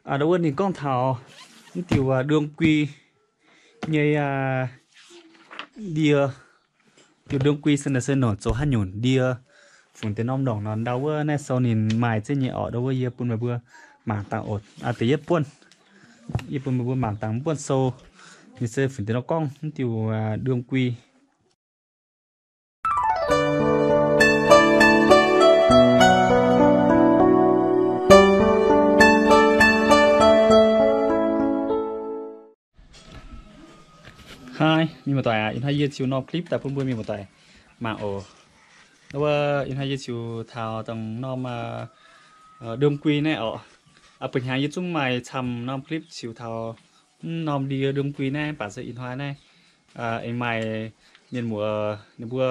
Aa, ndau wuov ninh gorngv taux mv diuh đương quy nyei ndie. Diuh đương quy se naaiv se nongc zoux haaix nyungc ndie, fungx deix norm nongc nor, ndau wuov naaiv sou ninh maaih ziex nyei orqc. Ndau wuov yie bun meih mbuo mangc dangh oc. Deix yietv buonv, yie bun meih mbuo mangc dangh buonv sou, ninh se fungx deix norm gorngv mv diuh đương quy. Haih mienh muoz-doic aac, ih hnoi yie ziux norm clip daaih bun mbuo mienh muoz-doic mangc oc. Ndau wuov ih hnoi yie ziux taux dongh norm đương quy naaiv orqc. Ba'hnyangx yie zungv maaih camv norm clip ziux taux mv norm ndie đương quy naaiv, mv baac se ih hnoi naaiv aengx maaih mienh muoz ninh mbuo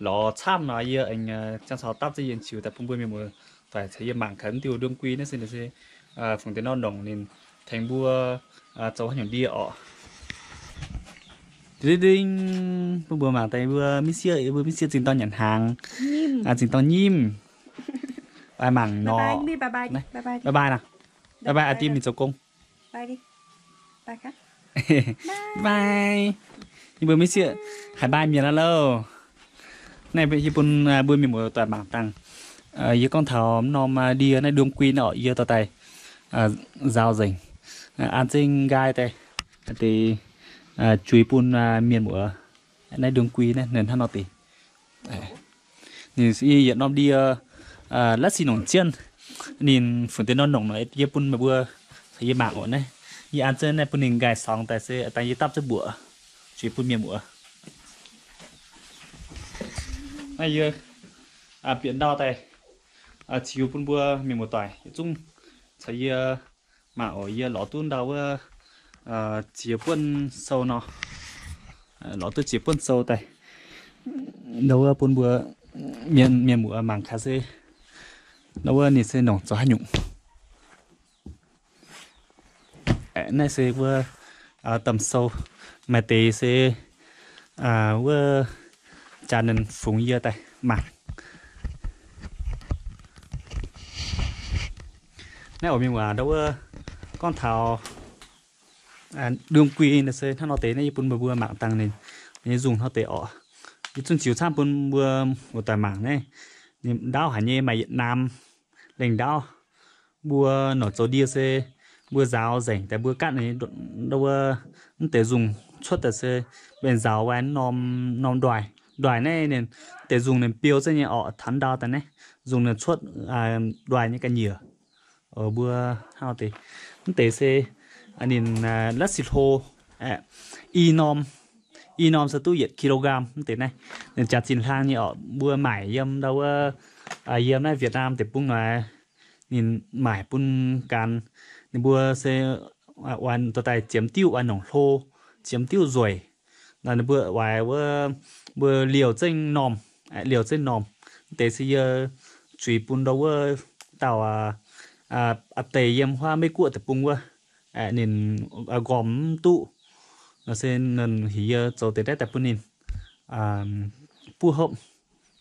lorz camv nor, yie aengx ziangh caux dapv ziex yie ziux daaih bun mbuo mienh muoz-doic caux yie mangc gaax mv diuh đương quy naaiv se, se fungx deix norm nongc ninh tengx mbuo zoux haaix nyungc ndie orqc. Ding ding, bun mbuo mangc daaih mbuo mingh sieqv, mbuo mingh sieqv zinh dorn nyanc hnaangx, zinh dorn nyimv. Bye mangc nor. Bye bye nor. Bye bye aa, diev mingh zoux gong. Bye. Yie mbuo mingh sieqv haiz bye mienh aqv loh. Naaiv yie bun mbuo mienh muoz-doic mangc dangh. Yie gorngv taux norm ndie naaiv đương quy naaiv orqc, yie dorh daaih nzaaux nzengc, an zengv nqaai daaih, deix juix bun mienh muoz. Naaiv đương quy naaiv ninh hnangv nor deix. Ninh yietc norm ndie la'sic nongc jienv, ninh fungx deix norm nongc nor, yie bun meih mbuo caux yie mangc oc naaiv. Yie an zengv naaiv bun ninh nqaai sorngx daaih se dangh yie dapv zengv mbuoqc juix bun mienh muoz. Naaiv yie bieqc ndau daaih ziux bun mbuo mienh muoz-doic yietc zungv caux yie mangc oc. Yie lorz duqv ndau wuov ziex buonv sou nor, lorz duqv ziex buonv sou daaih, ndau wuov bun mbuo mienh, mienh muoz mangc gaax se ndau wuov ninh se nongc zoux haaix nyungc. Naaiv se wuov domh sou, maaih deix se wuov jaax ninh fungx yie daaih mangc. Naaiv oc mienh muoz, ndau wuov gorngv taux đương quy naaiv se hnangv nor deix naaiv, yie bun mbuo mbuo mangc dangh ninh nyei nzungh hnangv deix orqc. Yie zungv ziux camv bun mbuo muoz-doic mangc naaiv. Ninh ndaauv haic nyei, maaih yietc naamh lengh ndaauv. Mbuo nongc zoux ndie se mbuo nzaaux nzengc daaih mbuo gatv ndau wuov mv deix nzungh cuotv daaih se mbenc nzaaux waaic norm, norm ndoih. Ndoih naaiv ninh deix nzungh ninh biou zengv nyei orqc, taux ndau daaih naaiv nzungh ninh cuotv ndoih nyei ga'nyiec. Mbuo hnangv deix, mv deix se ninh la'sic hlo, i norm, i norm se duqv yietc kilogram mv deix naaiv. Ninh jaax zinh hlang nyei orqc, mbuo maaic yiem ndau wuov, yiem naaiv Việt Nam deic-bung nor, ninh maaic bun gan. Ninh mbuo se oix dorh daaih ziemx diuv, oix nongc hlo, ziemx diuv nzueic. Nor ninh mbuo oix wuov, mbuo liouh zengv normh, liouh zengv normh. Mv deix se yie zuiz bun ndau wuov dauh aa deix yiem huaav Meiv-Guoqv deic-bung wuov, ninh nqormh mv duqv. Nor se ninh heuc yie zoux deix naaiv daaih bun ninh buov hopv.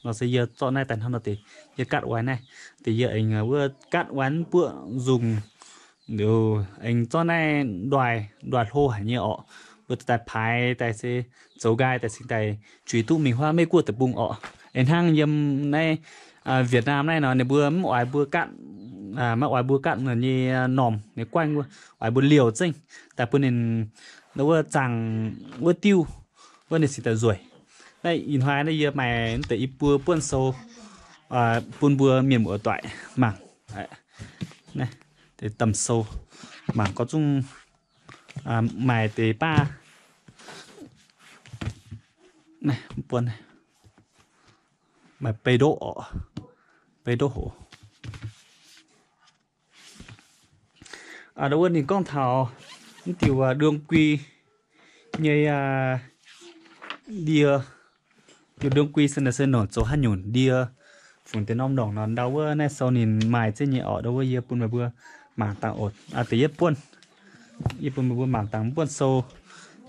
Nor se yie zorqv naaiv daaih hnangv nor deix, yie gatv waaic naaiv. Deix yie aengx wuov gatv waaic mv buoqv nzungh liuz, aengx zorqv naaiv ndoih, ndoih hlo haic nyei orqc, mbuo daaih paaix daaih se zoux nqaai daaih cingx daaih juix duqv mingh huaav Meiv-Guoqv deic-bung orqc. Aengx hnangv yiem naaiv Việt Nam naaiv nor, ninh mbuo mv oix mbuo gatv, maiv oix mbuo gatv ninh nyei normh, ninh guaengv wuov, oix mbuo liouh zengv daaih bun ninh wuov zaangh wuov diuv wuov ninh cingx daaih nzueic. Naaiv ih hnoi naaiv yie maaih deix i buo buonv sou bun mbuo mienh muoz-doic mangc. Naaiv deix domh sou mangc gorngv zungv maaih deix baav. Naaiv buonv maaih beiv ndoqv orqc, beiv ndoqv hoc. Ndau wuov ninh gorngv taux mv diuh đương quy nyei ndie. Diuh đương quy se naaiv se nongc zoux haaix nyungc ndie, fungx deix norm nongc nor, ndau wuov naaiv sou ninh maaih ziex nyei orqc. Ndau wuov yie bun meih mbuo mangc dangh oc. Deix yietv buonv, yie bun meih mbuo mangc dangh buonv sou,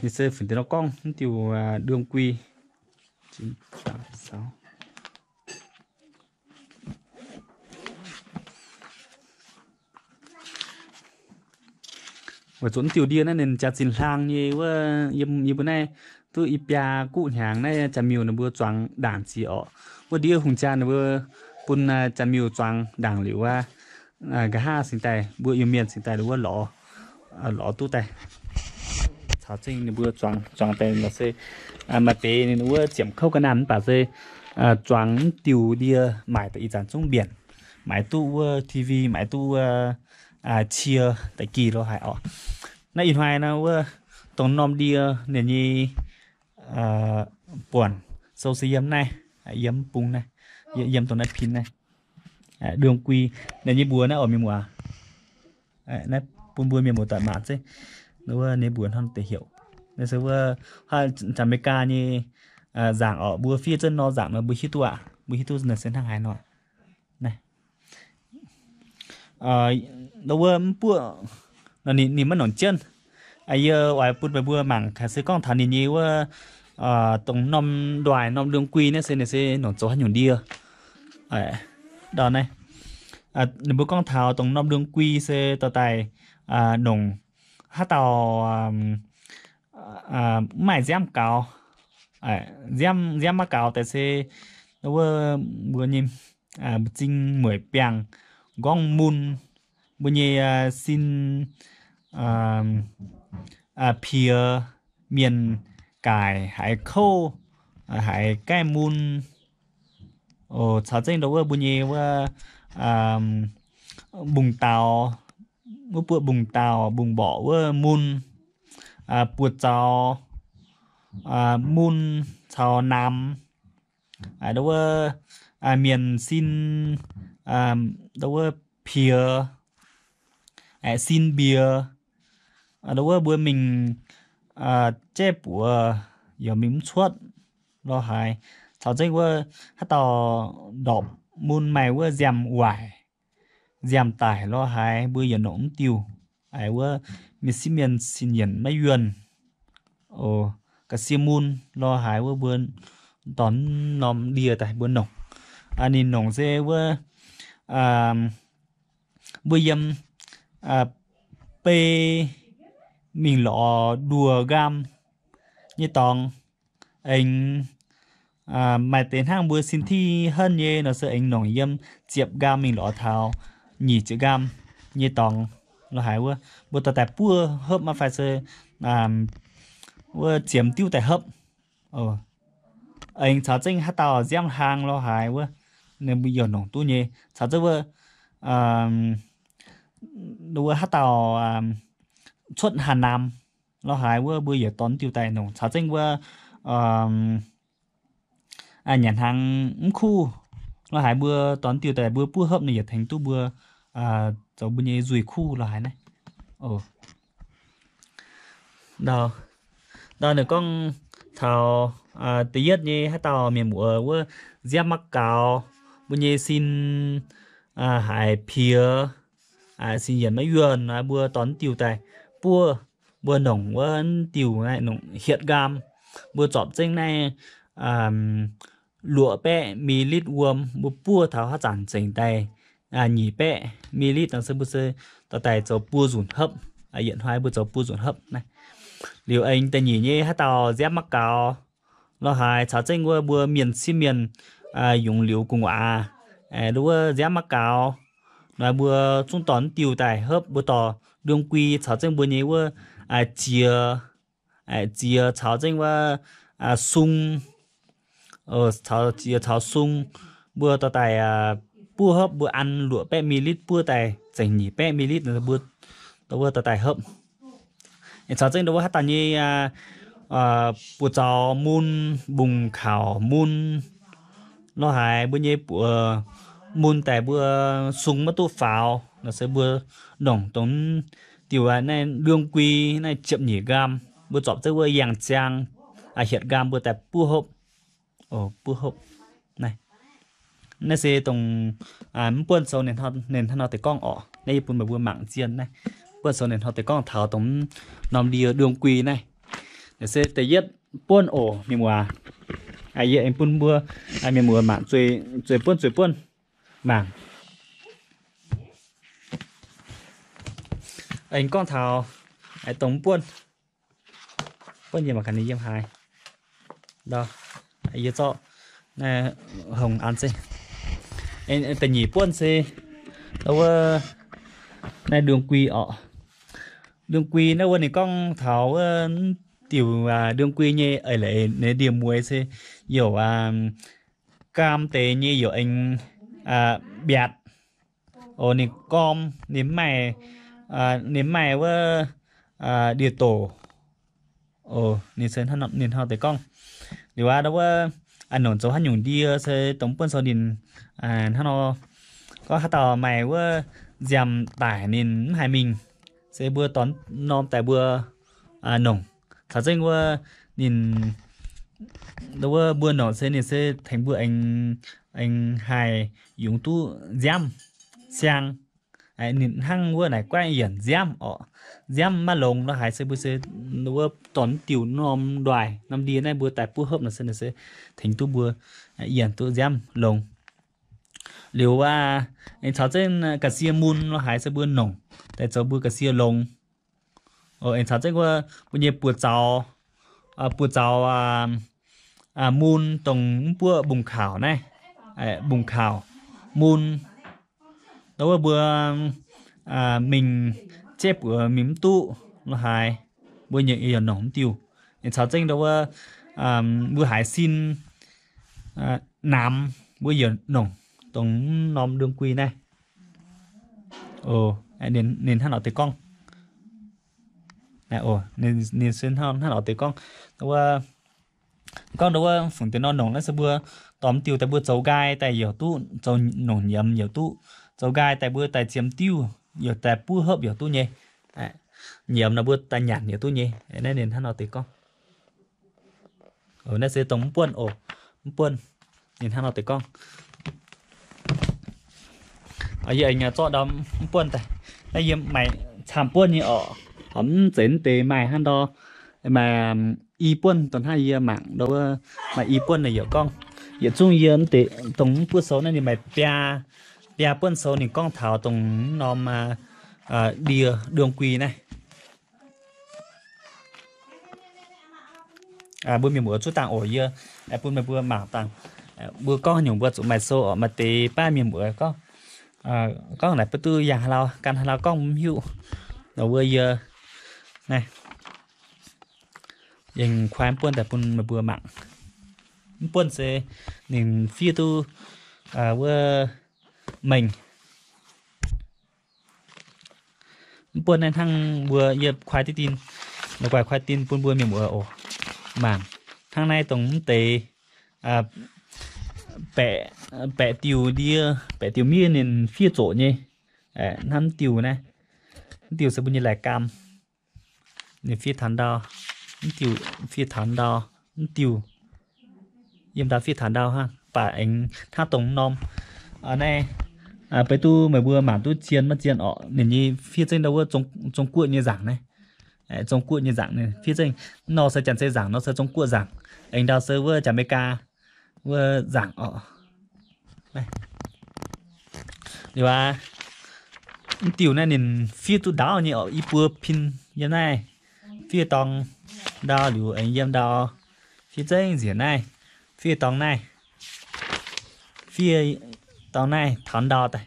ninh se fungx deix norm gorngv mv diuh đương quy. Naaiv, naaiv, Weic zuqc mv diuh ndie naaiv ninh jaax-zinh hlaang nyei wuov, yie mbuo naaiv duqv i biaa guqv hnyangx naaiv jaax-miuh ninh mbuo zuangx ndaangc ziex orqc. Wuov ndiev hungh jaa ninh mbuo bun jaax-miuh zuangx ndaangc liuz wuov, nqa'haav cingx daaih mbuo Iu-Mienh cingx daaih wuov lorz, lorz duqv daaih. Caux zengv ninh mbuo zuangx, zuangx daaih lorz se maaih deix ninh wuov ziepc kouv ga'naanh mv baac se zuangx mv diuh ndie maaic daaih ih zanc zungv mbienc, maaiz duqv wuov T V, maaiz duqv wuov cie da'gih lo haic orqc. Naaiv ih hnoi naaiv wuov dongh norm ndie ninh nyei buonc sou se yiem naaiv, yiem bung naaiv, yiem dongh naaiv pin naaiv, đương quy. Ninh nyei mbuox naaiv orqc mienh muoz, naaiv bun mbuo mienh muoz doic mangc zeiv. Wuov ninh mbuox hnangv deix heuc. Naaiv se wuov America nyei nzaangc orqc, mbuo fiev zunv nor nzaangc nor mbuo hiuv duqv aqv, mbuo hiuv duqv naaiv se hnangv haaix nor. Wuov mv buoqv, ninh maiv nongc jienv. Yie oix bun meih mbuo mangc gaax se gorngv taux ninh nyei wuov dongh norm ndoih norm đương quy naaiv se ninh se nongc zoux haaix nyungc ndie. Ninh mbuo gorngv taux dongh norm đương quy se dorh daaih nongc haaix dauh mv maaih nziaamv gaux, nziaamv maiv gaux daaih se wuov mbuo nyei m'zing mueic biangh, nqorngv mun, mbuo nyei sin piex, mienh gaaic haiz kouv, haiz gaih mun, caux zengv ndau wuov mbuo nyei wuov mbungv daaux, wuov buoqv mbungv daaux, mbungv mborqc wuov mun, buoz-zaux mun caux namx, ndau wuov mienh sin, ndau wuov piex, sin mbiex, ndau wuov mbuo mingh jaiv buoz yaac mingh mv cuotv lo haaix, caux zengv wuov haaix dauh ndorpc mun maaih wuov nziaamv waaic, nziaamv daic lo haaix mbuo yaac nongc mv diuh. Wuov mienh sieqv mienh sin yienc maiv yuonh, ga'sie mun lo haaix wuov mbuo dorh norm ndie daaih mbuo nongc. Ninh nongc se wuov mbuo yiem bei mingh lorz nduoh nqaam nyei dorngx. Aengx maaih deix hnangv mbuo sin tiuv henv nyei nor se aengx nongc yiem ziepc nqaam mingh lorz taux nyic ziepc nqaam nyei dorngx lo haaix wuov, mbuo dorh daaih buov hopv maiv fai se wuov ziemx diuv daaih hopv. Aengx caux zengv haaix dauh nziaamv hlaang lo haaix wuov, ninh mbuo yaac nongc duqv nyei. Caux zengv wuov, wuov haaix dauh cuotv haaix naamh lo haaix wuov mbuo yaac dorh diuh daaih nongc. Caux zengv wuov nyanc hnaangx mv kuv lo haaix mbuo dorh diuh daaih mbuo buov hopv ninh yaac tengx duqv mbuo zoux mbuo nyei nzuih kuv lo haaix naaiv. Ndau ninh gorngv taux da'yietv nyei haaix dauh mienh muoz wuov nziaamv maiv gaux, mbuo nyei sin haiz piex, sin yienc maiv yuonh, mbuo dorh diuh daaih buov, mbuo nongc wuov diuh naaiv nongc hietc nqaam, mbuo zorpc zengv naaiv luoqc baeqv mililitv wuom, mbuo buov taux haaix zanc zengc daaih nyic baeqv mililitv nor se mbuo se dorh daaih zoux buo nzunc hopv. Yietc hnoi mbuo zoux buo nzunc hopv naaiv. Liuz aengx da'nyeic nyei haaix dauh nziaamv maiv gaux lo haaix caux zengv wuov mbuo mienh sieqv mienh yungz liuz gu'nguaaz, wuov nziaamv maiv gaux, mbuo zungv dorh diuh daaih hopv, mbuo dorh đương quy caux zengv mbuo nyei wuov ziex, ziex caux zengv wuov sung, caux ziex caux sung, mbuo dorh daaih buov hopv, mbuo an luoqc baeqv mililitv buov daaih zengc nyic baeqv mililitv, mbuo wuov dorh daaih hopv. Caux zengv ndau wuov haaix dauh nyei buoz-zaux mun, mbungv kaux mun lo haaix, mbuo nyei buoz mun daaih mbuo sung maiv duqv faaux nor se mbuo nongc dongh diuh naaiv đương quy naaiv ziepc nyeic nqaam, mbuo zorpc zengv wuov yangh ziang hietc nqaam mbuo daaih buov hopv. Buov hopv. Naaiv se dongh mv buonv sou ninh hnangv nor deix gorngv orqc. Naaiv yie bun meih mbuo mangc zien naaiv. Buonv sou ninh hnangv nor deix gorngv taux dongh norm ndie đương quy naaiv. Naaiv se da'yietv buonv oc mienh muoz. Yie aengx bun mbuo mienh muoz mangc zueiz buonv zueiz buonv mangc. Aengx gorngv taux dongh mv buonv, buonv yiem mangc gaax ninh yiem haaix. Yie zorqv hongx an se. Da'nyeic buonv se wuov naaiv đương quy orqc. Đương quy naaiv wuov ninh gorngv taux wuov diuc đương quy nyei eix leiz ninh ndie mueiz se youc gaam deix nyei youc aengx mbiaatc. Oc, ninh gorm, ninh maaih, ninh maaih wuov ndie-doc. Oc, ninh se ninh hnangv deix gorngv. Liuz aqv, wuov nongc zoux haaix nyungc ndie se dongh mv buonv sou ninh hnangv nor gorngv haaix dauh maaih wuov nziaamv daic ninh mv haih mingh, se mbuo dorh norm daaih mbuo nongc. Caux zengv wuov ninh, wuov mbuo nongc se ninh se tengx mbuo aengx haih yungz duqv nziaamv siang. Ninh hnangv wuov naaic guaaiv yienc nziaamv orqc. Nziaamv maiv longx nor haaix se mbuo se wuov dorh diuc norm ndoih norm ndie naaiv mbuo daaih buov hopv nor se ninh se tengx duqv mbuo yienc duqv nziaamv longx. Liuz aqv, aengx caux zengv ga'sie mun nor haaix se mbuo nongc daaih zoux mbuo ga'sie longx. Aengx caux zengv wuov mbuo nyei buoz-zaux, buoz-zaux mun dongh mv buoqv mbungv kaux naaiv, mbungv kaux mun, wuov mbuo mingh jaiv buoz mingh mv duqv nor haaix, mbuo yaac nongc mv diuh. Aengx caux zengv ndau wuov mbuo haiz sin namx mbuo yaac nongc dongh mv norm đương quy naaiv. Ninh hnangv nor deix gorngv. Ninh hnangv nor deix gorngv. Gorngv ndau wuov fungc deix nor nongc naaiv se mbuo dorh mv diuh daaih mbuo zoux nqaai daaih yaac duqv, zoux nongc nyiemz yaac duqv, zoux nqaai daaih mbuo daaih ziemx diuv yaac daaih buov hopv yaac duqv nyei. Nyiemz nor mbuo daaih nyanc yaac duqv nyei. Naaiv ninh hnangv nor deix gorngv. Naaiv se dongh mv buonv oc. Mv buonv, ninh hnangv nor deix gorngv. Yie aengx zorqv ndau mv buonv daaih. Naaiv yie maaih camv buonv nyei orqc. Horpc mv zeiz mv deix maaih hnangv ndau, maaih i buonv dongh hnangv yie mangc ndau wuov, maaih i buonv naaiv yaac gorngv. Yietc zungv yie mv deix dongh mv buonv sou naaiv ninh maaih biaa, biaa buonv sou ninh gorngv taux dongh mv norm ndie đương quy naaiv. Mbuo mienh muoz zuov dangh oc, yie bun meih mbuo mangc dangh. Mbuo gorngv nyungc mbuo zuqc maaih sou orqc, maaih deix baav mienh muoz gorngv, gorngv naaic beiv duqv yangh haaix lauh, gan haaix lauh gorngv mv hiuv. Nor wuov yie naaiv aengx kuaaiv mv buonv daaih bun meih mbuo mangc. Mv buonv se ninh fiev duqv wuov mengh. Mv buonv naaiv hnangv mbuo yie kuaaiv diqv dinh, la'guaih kuaaiv dinh bun mbuo mienh muoz oc. Mangc hnangv naaiv dongh mv deix baeqc diuh ndie, baeqc diuh miev ninh fiev zoqc nyei. Hnangv mv diuh naaiv, mv diuh se mbuo nyei laih gaam. Ninh fiev taux ndau, mv diuh fiev taux ndau, mv diuh yiem ndau fiev taux ndau hnangv, baac aengx hnangv dongh norm naaiv, beiv duqv meih mbuo mangc duqv zien maiv zien orqc. Ninh nyei fiev zengv ndau wuov Zong-Guoqv nyei nzaangc naaiv. Zong-Guoqv nyei nzaangc ninh fiev zengv. Nor se Janx-Zei nzaangc, nor se Zong-Guoqv nzaangc. Aengx ndau se wuov Janx-Meigaa wuov nzaangc orqc. Liuz aqv, mv diuh naaiv ninh fiev duqv ndaauv nyei orqc, i buo pin yiem naaiv. Fiev dorng ndau liuz aengx yiem ndau, fiev zengv nzengc naaiv, fiev dorng naaiv, fiev dorng naaiv taux ndau daaih,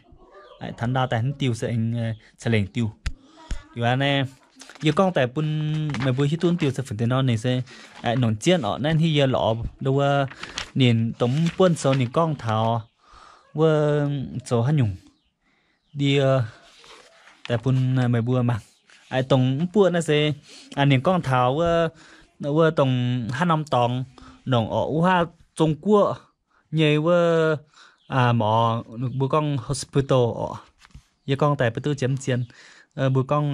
taux ndau daaih mv diuh se aengx ca'lengc diuh. Liuz aqv naaiv, yie gorngv daaih bun meih mbuo hiuv duqv mv diuh se fungc deix nor ninh se nongc jienv orqc. Naaiv hnangv yie lorz ndau wuov ninh dongh mv buonv sou ninh gorngv taux wuov zoux haaix nyungc ndie daaih bun meih mbuo mangc. Dongh mv buonv naaiv se ninh gorngv taux wuov, wuov dongh haaix norm dorngx nongc orqc, wuov haaix Zong-Guoqv nyei wuov, mbuo gorngv hospital orqc. Yie gorngv daaih beiv duqv zien mv zien. Mbuo gorngv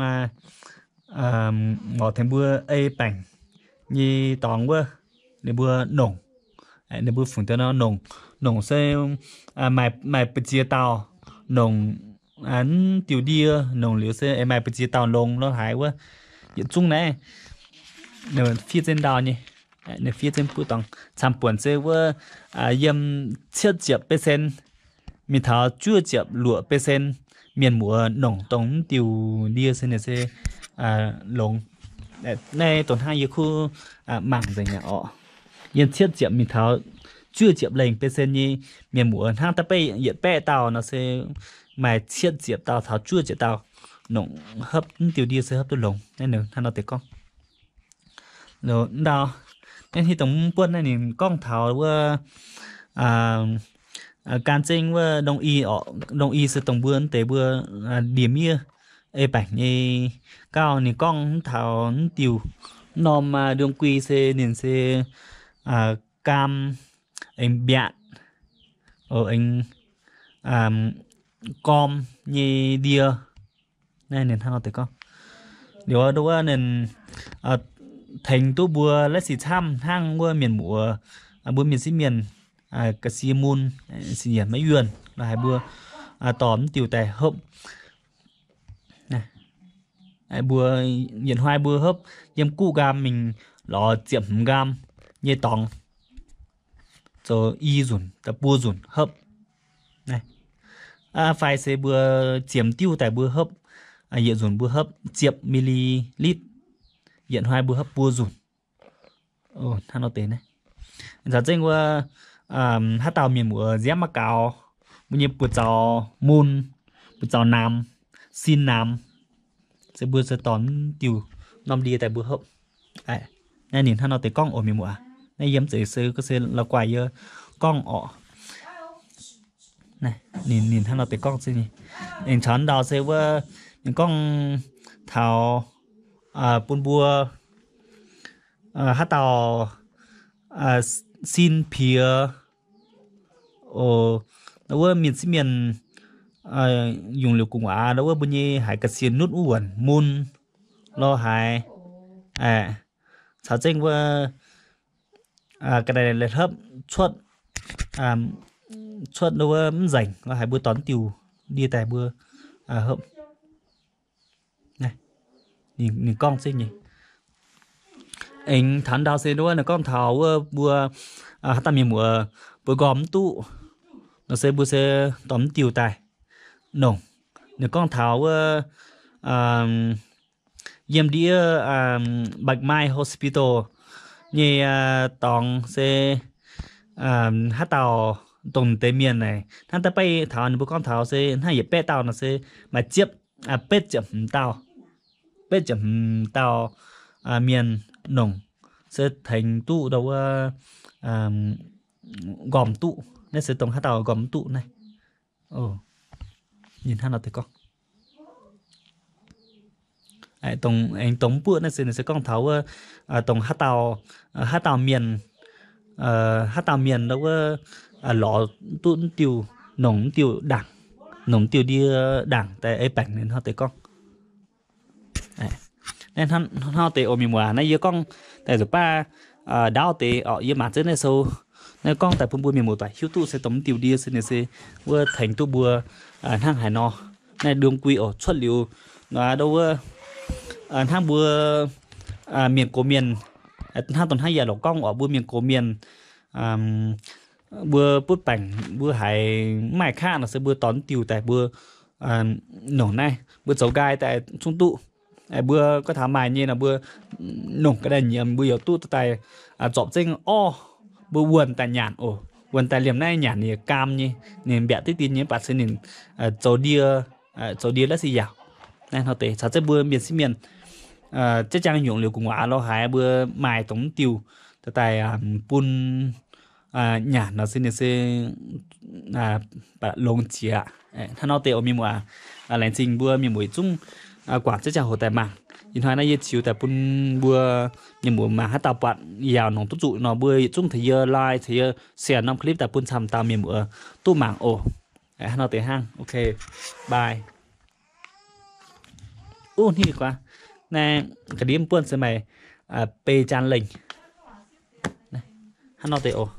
mborqc tengx mbuo ei baengc nyei dorngx wuov, ninh mbuo nongc. Ninh mbuo fungc deix nor nongc, nongc se maaih, maaih ba'ziex dauh nongc, mv diuh ndie nongc liuz se maaih ba'ziex dauh longx lorh haaix wuov. Yietc zungv naaiv fiev zengv ndau nyei, ninh fiev zengv buov dorngx. Camv-buonc se wuov yiem cietv ziepc percent mingh taux juov ziepc luoqc percent mienh muoz nongc dongh mv diuh ndie se ninh se longx. Naaiv dongh hnangv yie kuv mangc nzengc mi'aqv orqc. Yiem cietv ziepc mingh taux zuov ziepc lengh, benx sen nyei mienh muoz hnangv da'beiv yietc baeqv dauh nor se maaih cietv ziepc dauh taux zuov ziepc dauh nongc hopv mv diuh ndie se hopv duqv longx. Naaiv ninh hnangv nor deix gorngv. Ndau, naaiv hnangv dongh mv buonv naaiv ninh gorngv taux wuov, gan zengv wuov đông y orqc. Đông y se dongh mbuo deix mbuo ndie-miev ei baengc nyei gauh. Ninh gorngv mv taux mv diuh norm đương quy se ninh se gaam, aengx mbiaatc, aengx gorm nyei ndie. Naaiv ninh hnangv nor deix gorngv. Liuz wuov ninh tengx duqv mbuo laiv sic camv hnangv wuov mienh muoz, mbuo mienh sieqv mienh, ga'sie mun, sic nyienc maiv yuonh lorz haiz mbuo dorh mv diuh daaih hopv. Mbuo yietc hnoi mbuo hopv yiem guqv nqaam mingh lorz ziepc hmz nqaam nyei dorngx, zoux i nzunc daaih buo nzunc hopv. Fai se mbuo ziemx diuv daaih mbuo hopv, yietc nzunc mbuo hopv ziepc mili litv, yietc hnoi mbuo hopv buo nzunc. Hnangv nor deix naaiv caux zengv wuov, haaix dauh mienh muoz nziaamv maiv gaux, mbuo nyei buoz-zaux mun, buoz-zaux namx, sin namx, se mbuo se dorh mv diuh norm ndie daaih mbuo hopv. Naaiv ninh hnangv nor deix gorngv oc mienh muoz. Naaiv yiem zeiz se ga'sie la'guaih yie gorngv orqc. Ninh hnangv nor deix gorngv zengv nyei. Aengx caux ndau se wuov ninh gorngv taux bun mbuo haaix dauh sin piex oc, wuov mienh sieqv mienh yungz liuz gu'nguaaz wuov mbuo nyei haiz ga'sie nutv wuov wuonc mun lorz haiz, caux zengv wuov ga'naaiv hopv cuotv, cuotv wuov mv nzengc lorz haiz mbuo dorh diuh ndie daaih mbuo hopv. Ninh gorngv zengv nyei. Aengx taux ndau se wuov ninh gorngv taux wuov mbuo haaix dauh mienh muoz mbuo nqormh mv duqv nor se mbuo se dorh mv diuh daaih nongc. Ninh gorngv taux wuov yiem ndiev Bạch Mai Hospital nyei dorngx se haaix dauh dongh deix mienh naaic hnangv da'beiv taux ninh mbuo gorngv taux se hnangv yietc baeqv dauh nor se maaih ziepc, betv ziepc hmz dauh, betv ziepc hmz dauh mienh nongc se tengx duqv ndau wuov nqormh duqv. Naaiv se dongh haaix dauh nqormh duqv naaiv. Ninh hnangv nor deix gorngv. Aengx dongh mv buoqv naaiv se ninh se gorngv taux wuov dongh haaix dauh, haaix dauh mienh, haaix dauh mienh ndau wuov lorz duqv mv diuh, nongc mv diuh ndaangc, nongc mv diuh ndie ndaangc daaih ei baengc ninh hnangv deix gorngv. Naaiv hnangv deix oc mienh muoz. Naaiv yie gorngv daaih nzuqc baav ndaauv deix orqc. Yie mangc zengv naaiv sou, naaiv gorngv daaih bun mbuo mienh muoz doic hiuv duqv se dongh mv diuh ndie se ninh se wuov tengx duqv mbuo hnangv haaix nor. Naaiv đương quy oc, cuotv liuz nor ndau wuov hnangv mbuo mienh gox mienh, hnangv dongh hnangv yie lorz gorngv orqc, mbuo mienh gox mienh mbuo butv baengc mbuo haiz mv maaih kaqv nor se mbuo dorh mv diuh daaih mbuo nongc naaiv, mbuo zoux nqaai daaih zungv duqv. Mbuo gorngv taux maaih nyei nor mbuo nongc ga'naaiv nyiemz mbuo yaac duqv daaih zorpc zengv orv, mbuo wuonh daaih nyanc oc. Wuonh daaih liemh naaiv nyanc ninh gaam nyei, ninh mbiaatc diqv dien nyei mv baac se ninh zoux ndie, zoux ndie laiv se yaauc. Naaiv hnangv deix caux zengv mbuo mienh sieqv mienh ziex jaang yungz liuz gu'nguaaz lorz haaix mbuo maaih dongh mv diuh daaih bun nyanc nor se ninh se baac longx jiex aqv. Hnangv nor deix oc mienh muoz aac, laengz zingh mbuo mienh muoz yietc zungv guangc ziex jaang hoc daaih mangc. Ih hnoi naaiv yie ziux daaih bun mbuo mienh muoz mangc haaix dauh buatc yaauc nongc duqv zuqc nor mbuo yietc zungv tengx yie like, tengx yie share norm clip daaih bun camv dauh mienh muoz duqv mangc oc. Hnangv nor deix hnangv. Ok, bye. Uv, hnangv naaiv ga'ndiev buonv se maaih bei jaan lengh. Hnangv nor deix oc.